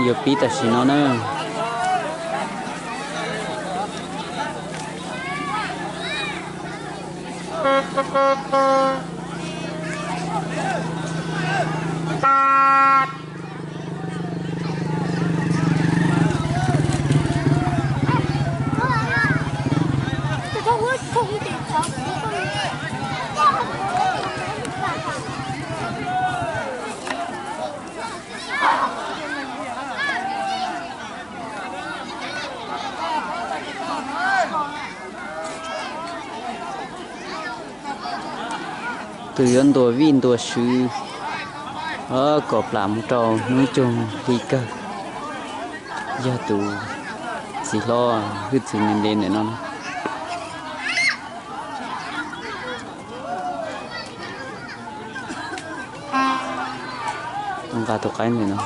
Yuav pib tam sim no na. Tus yuav ntuas vij ntuas sw kom plam mus rau hnub coog hli kawg yog tus txiv hlob hwj txwv ntev ntev ntawm no. Nqa tus qaib ntawm no.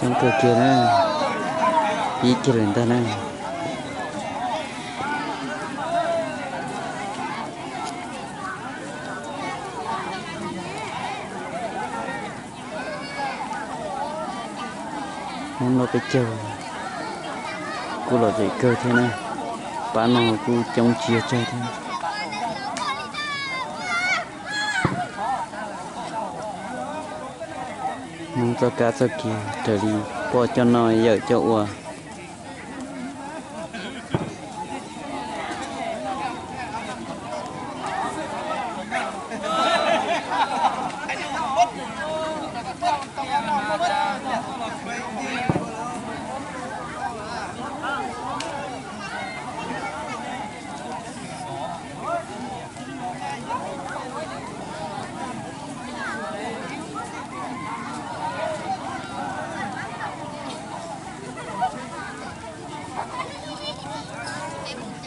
Coob kawg kiag na, pib kiag lawm ntag na. Hnub no peb caug kuj lom zem kawg thiab na, pab no kuj coob tsiaj tsawg thiab. Hmoob txoj kab txoj kev raws li poj coj noj yawm coj ua.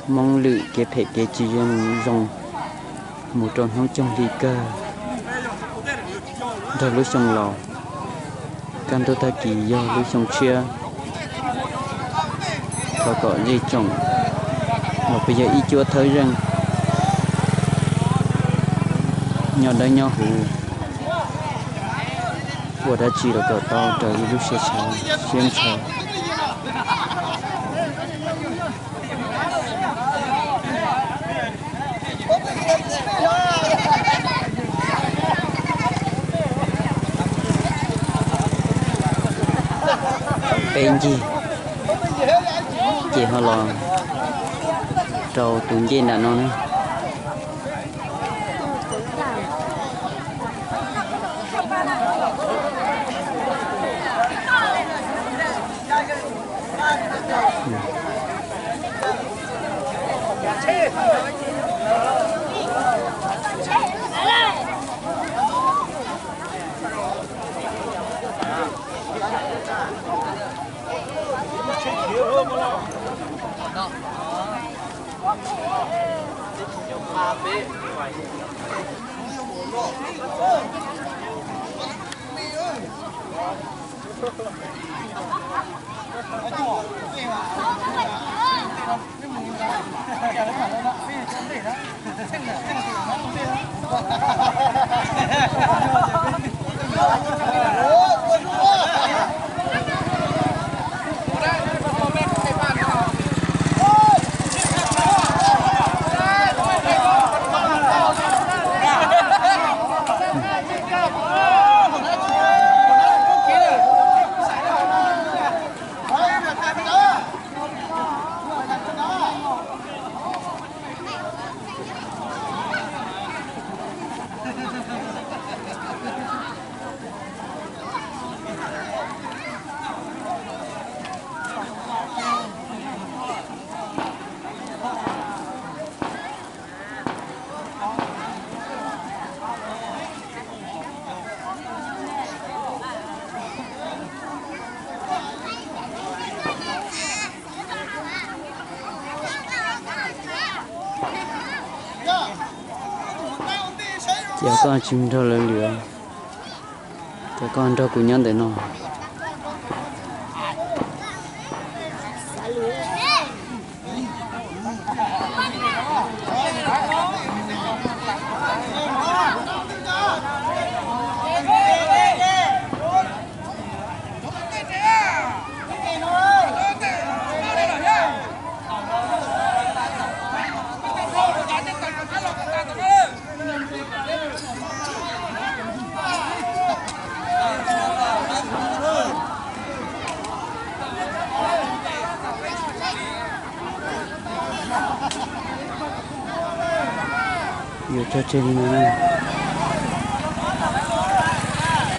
Hmoob lwm kev phem kev tsis zoo mus rau hnub coog hli kawg nrog lub xyoo laus. Kaj ntug tag kis yog lub xyoo tshiab, thov kom zej tsoom uas peb yog ib cuab thawj zeej nyob dawb nyob huv, ua dab tsi los kom tau raws li lub siab xav siab ntshaw. Peb ncig ces ho los rau tus ncej nram no na. Ces koj tsis nrog lawv lwm, ces koj nrog kuv nyob ntawm no. Yuav tso tseg li no na.